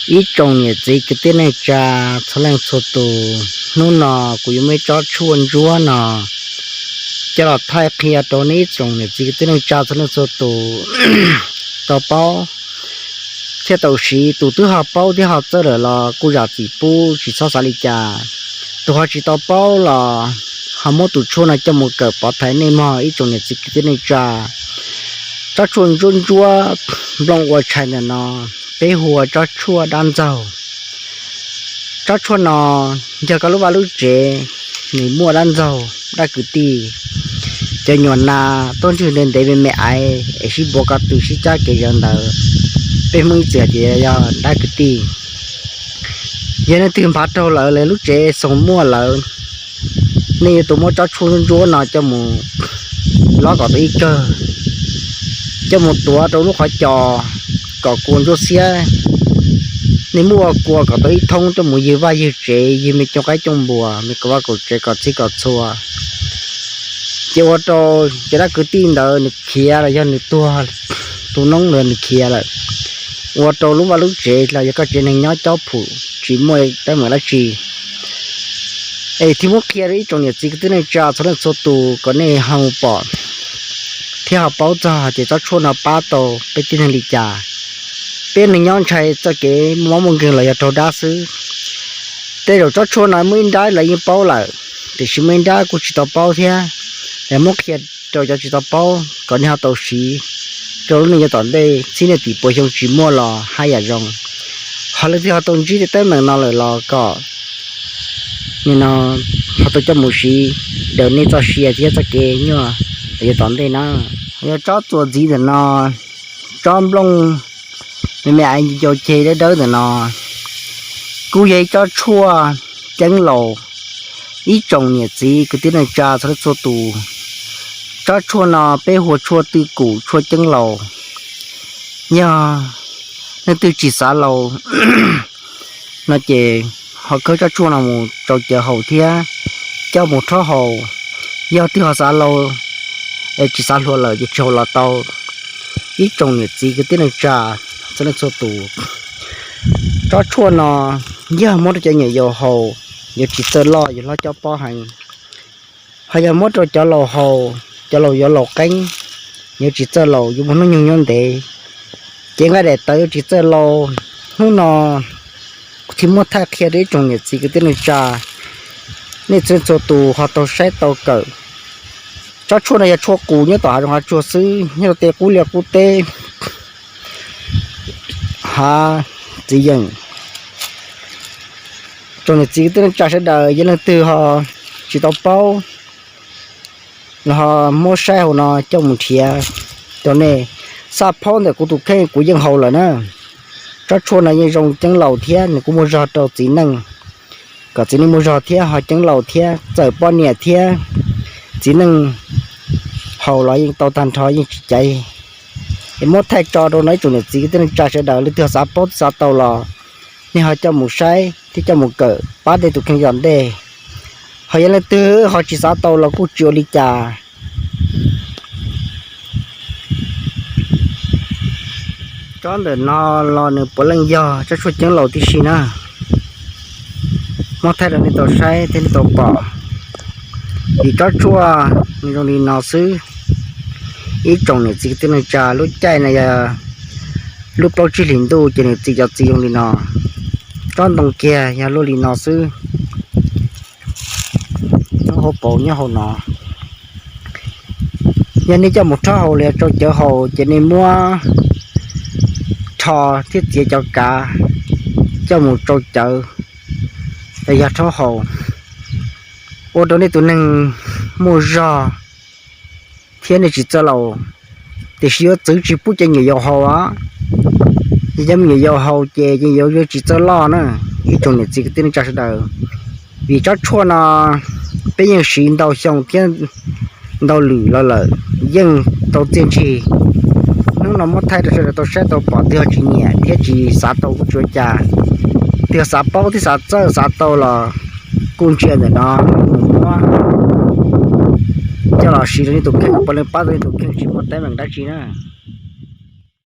Ib tsoom niam txiv kwv tij neej tsa txhua leej txhua tus, hnub no kuv yuav muab ib tsob tshuaj ntsuab no coj los thaij qhia rau nej ib tsoom niam txiv kwv tij neej tsa txhua leej txhua tus tau paub thiab tau siv. Tus twb ho paub thiab ho txawj lawm los kuj zam txim pub, tsis txhob xav li cas. Tus ho tsis tau paub los ho muab tus tshuaj no coj mus kawm pov thaiv nej mog ib tsoom niam txiv kwv tij neej tsa. Tsob tshuaj ntsuab ntsuab nplooj ua tshais ntawm no peb hu ua tsob tshuaj dab ntxaug. Tsob tshuaj no yog koj lub vaj lub tsev nws muaj dab ntxaug dab kwv tij, cov nyuam nas tuaj ntswg ntev ntev me me aiv es sib npuav ko tw sib cab kev zawv ntawd, peb Hmoob ib txwm hais tias yog dab kwv tij. Yog leej twg nphav raug lawm, lawv lub tsev xoo muaj lawm, nej yuav tau muab tsob tshuaj ntsuab no coj mus lob kom tau ib kawg, coj mus tuav rau lub qhov cos kom kua ntsuab xiab. Nej muab ua kua kom tau ib thoob coj mus ywg vaj ywg tsev, ywg me cooj qaib cooj npua, me kaum vaj kaum tsev, kom txhij kom txhua. Ces ua rau cov dab kwv tij ntawd nws khiav los yog nws tuag, tus noob ntawd nws khiav lawm, ua rau lub vaj lub tsev los yog koj tsev neeg nyob cob phum tsis muaj teeb meem dab tsi. Es thiaj muab qhia rau ib tsoom niam txiv kwv tij neej tsa txhua leej txhua tus kom nej ho mus pom thiab ho paub txog tias tsob tshuaj no pab tau peb tib neeg li cas. Peb neeg nyob ntshai txoj kev muaj mob muaj nkeeg los yog raug dab xwb. Tej zaum tsob tshuaj no muaj ib nrab lawv yeej paub lawm, tiam sis muaj ib nrab kuj tsis tau paub thiab. Es muab qhia rau cov tsis tau paub kom nej ho tau siv rau lub neej yav tom ntej, txhiab niaj tim puas xyoo tsis muaj los haj yam zoo. Ho leej twg ho tau ntsib tej teeb meem no lawm los kom nim no ho tau coj mus siv daws nej txoj sia thiab txoj kev nyuaj los yav tom ntej na. Yog tsob txuas ntxiv ntawm no, tsob nplooj me me aiv ncau ceg dawb dawb ntawm no, kuj yog ib tsob tshuaj ceeb laus. Ib tsoom niam txiv kwv tij neej tsa txhua leej txhua tus, tsob tshuaj no peb hu ua tshuaj twj kum tshuaj ceeb laus. Yog leej twg tsis xav laus no ces ho khawb tsob tshuaj no mus rau cawv haus thiab coj mus rhaub haus. Yog twg ho xav laus es tsis xav hluas lawm ces tsis haus los tau. Ib tsoom niam txiv kwv tij neej tsa txhua leej txhua tus, tsob tshuaj no yog muab rau cov nyuam yaus haus yuav tsis txawj loj, yuav hlob cob pob heev. Ho yog muab rau cov laus haus, cov laus yuav laus qeeb, yuav tsis txawj laus, yuav muaj hnub nyoog nyob ntev, ces nqaij daim tawv yuav tsis txawj laus. Hnub no kuv thiaj muab thaij qhia rau ib tsoom niam txiv kwv tij neej tsa, nej txhua leej txhua tus ho tau saib tau kawm. Tsob tshuaj no yog tshuaj qus nyob tom hav zoov hav tsuag xwb, nyob rau tej qub liaj qub teb, hav txiv yeem. Tsoom niam txiv kwv tij neej tsa sawv daws, yog leej twg ho tsis tau paub los ho muab saib hauv no coj mus nrhiav rau nej. Xaj phaub ntawm kuv tus kheej kuv yeej haus lawm na. Tsob tshuaj no yeej zoo ceeb laus thiab nws kuj muaj zog rau txiv neej, kom txiv neej muaj zog thiab ho ceeb laus thiab, txawm poj niam thiab txiv neej haus los yeej tau tag nrho yeej tsis caiv. Es muab thaij tso rau no ib tsoom niam txiv kwv tij neej tsa sawv daws, leej twg xav paub xav tau los nej ho coj mus saib thiab coj mus kawm pab tej tus kheej tom ntej. Ho yog leej twg ho tsis xav tau los kuj tsis ua li cas. Tsob ntawm no los nws puav leej yog tsob tshuaj ceeb laus tib si na. Muab thaij rau nej tau saib thiab nej tau pom. Vim tsob tshuaj nws zoo li no xwb. Ib tsoom niam txiv kwv tij neej tsa, lub caij no yog lub plaub tsib hlis ntuj ces nws txi cov txiv zoo li no. Tsob ntoo kiag yog luaj li no xwb. Nyob hauv paus nyob hauv no. Yog nej coj mus rhaub haus los yog tsau cawv haus ces nej muab rho thiab txiav cov kav coj mus tsau cawv los yog rhaub haus, ua rau nej tus neeg muaj zog thiab nej tsis txawj laus. Tiam sis yuav txwv tsis pub cov me nyuam yaus haus os. Yog cov me nyuam yaus haus ces cov me nyuam yaus yuav tsis txawj loj na. Ib tsoom niam txiv kwv tij neej tsa sawv daws, vim tsob tshuaj no peb yeej siv ntau xyoo thiab ntau lwm los lawm, yeej tau txiaj ntsig. Hnub no muab thaij rau sawv daws tau saib tau pom, twg ho tsis nyiam thiab tsis xav tau kuj tsis ua cas. Twg xav paub thiab xav txawj xav tau los kuj ntsia ntawm no, muab coj los siv rau nej tus kheej, puav leej pab tau nej tus kheej tsis muaj teeb meem dab tsi na.